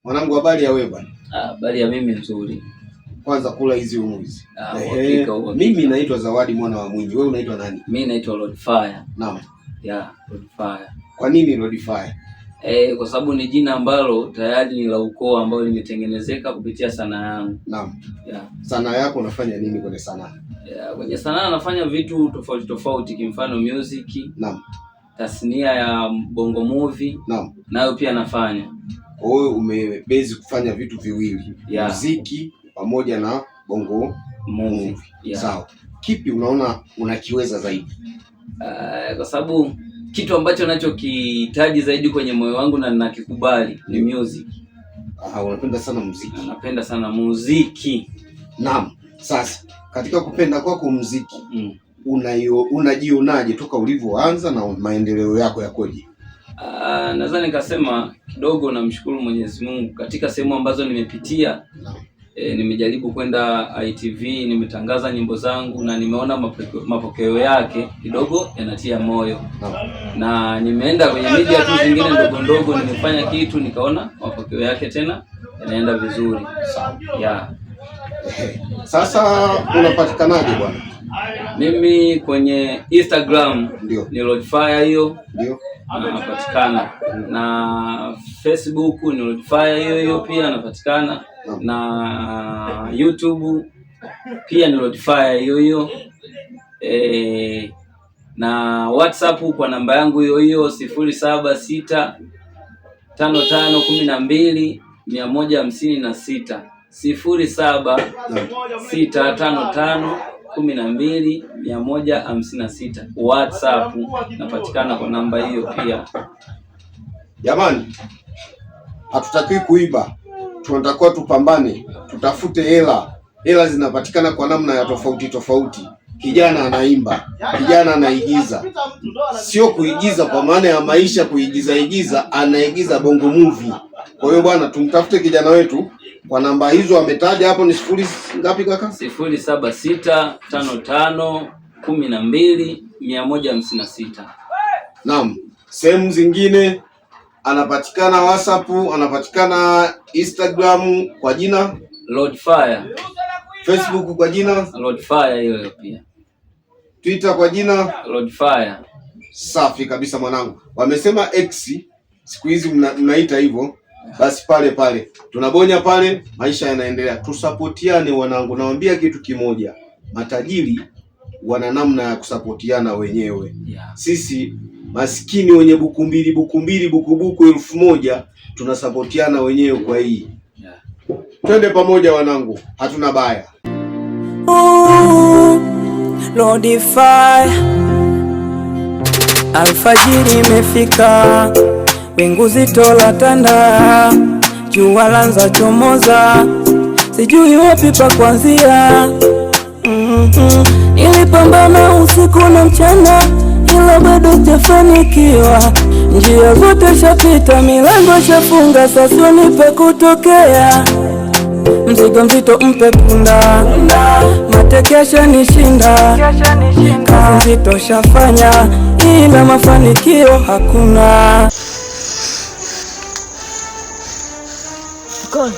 Mwanangu, habari ya wewe bwana? Ah, habari ya mimi nzuri. Kwanza kula hizi humu hizi. Ah, uhakika, uhakika. Mimi naitwa Zawadi mwana wa Mwinyi. Wewe unaitwa nani? Mimi naitwa Lord Fire. Naam. Yeah, Lord Fire. Kwa nini Lord Fire? Kwa sababu ni jina ambalo tayari ni la ukoo ambalo limetengenezeka kupitia sanaa yangu. Naam. Yeah. Sanaa yako unafanya nini kwenye sanaa? Yeah, kwenye sanaa nafanya vitu tofauti tofauti, kimfano music. Naam. Tasnia ya Bongo Movie. Naam. Nayo pia nafanya. Kwa hiyo umebase kufanya vitu viwili. Yeah. Muziki pamoja na Bongo Movie. Movie. Yeah. Sawa. Kipi unaona unakiweza zaidi? Kwa sababu kitu ambacho nachokihitaji zaidi kwenye moyo wangu na ninakikubali ni music. Ah, unapenda sana muziki. Napenda sana muziki. Naam. Sasa katika kupenda kwako muziki, unajionaje toka ulivyoanza na maendeleo yako yakoje? Naweza nikasema kidogo namshukuru Mwenyezi Mungu katika sehemu ambazo nimepitia. Naam. Nimejaribu kwenda ITV, nimetangaza nyimbo zangu na nimeona mapokeo yake kidogo yanatia moyo. Naam. Na nimeenda kwenye media tu zingine ndogo ndogo, nimefanya kitu nikaona mapokeo yake tena yanaenda vizuri. Sawa. Yeah. Sasa unapatikanaje bwana? Mimi kwenye Instagram Ndio. ni Lord Fire hiyo. Ndio. Napatikana. Na Facebook ni Lord Fire hiyo hiyo pia napatikana. Na YouTube pia ni Lord Fire hiyo hiyo. Na WhatsApp kwa namba yangu hiyo hiyo 076 55 12 156. 076 55 12 156. WhatsApp napatikana kwa namba hiyo pia. Jamani, hatutakiwi kuiba, tunatakiwa tupambane, tutafute hela. Hela zinapatikana kwa namna ya tofauti tofauti. Kijana anaimba, kijana anaigiza, sio kuigiza kwa maana ya maisha, kuigiza igiza, anaigiza Bongo Movie. Kwa hiyo bwana, tumtafute kijana wetu kwa namba hizo ametaja hapo. Ni sifuri ngapi kaka? 076 55 12 156. Naam, sehemu zingine anapatikana WhatsApp, anapatikana Instagram kwa jina Lord Fire, Facebook kwa jina Lord Fire hiyo hiyo pia, Twitter kwa jina Lord Fire. Safi kabisa mwanangu. Wamesema X siku hizi mnaita hivyo, basi pale pale tunabonya pale, maisha yanaendelea. Tusapotiane wanangu, nawaambia kitu kimoja, matajiri wana namna ya kusapotiana wenyewe. Sisi maskini wenye buku mbili buku mbili buku buku 1000 tunasapotiana wenyewe kwa hii. Twende pamoja wanangu, hatuna baya. Ooh, Lord Fire. Alfajiri imefika, wingu zito la tanda, jua lanza chomoza, sijui wapi pa kuanzia. Nilipambana usiku na mchana, ila bado sijafanikiwa. Njia zote shapita, milango shafunga, sasa nipe kutokea. Mzigo mzito mpe punda, mateke nishinda, kazi nzito shafanya, ila mafanikio hakuna. Mkono.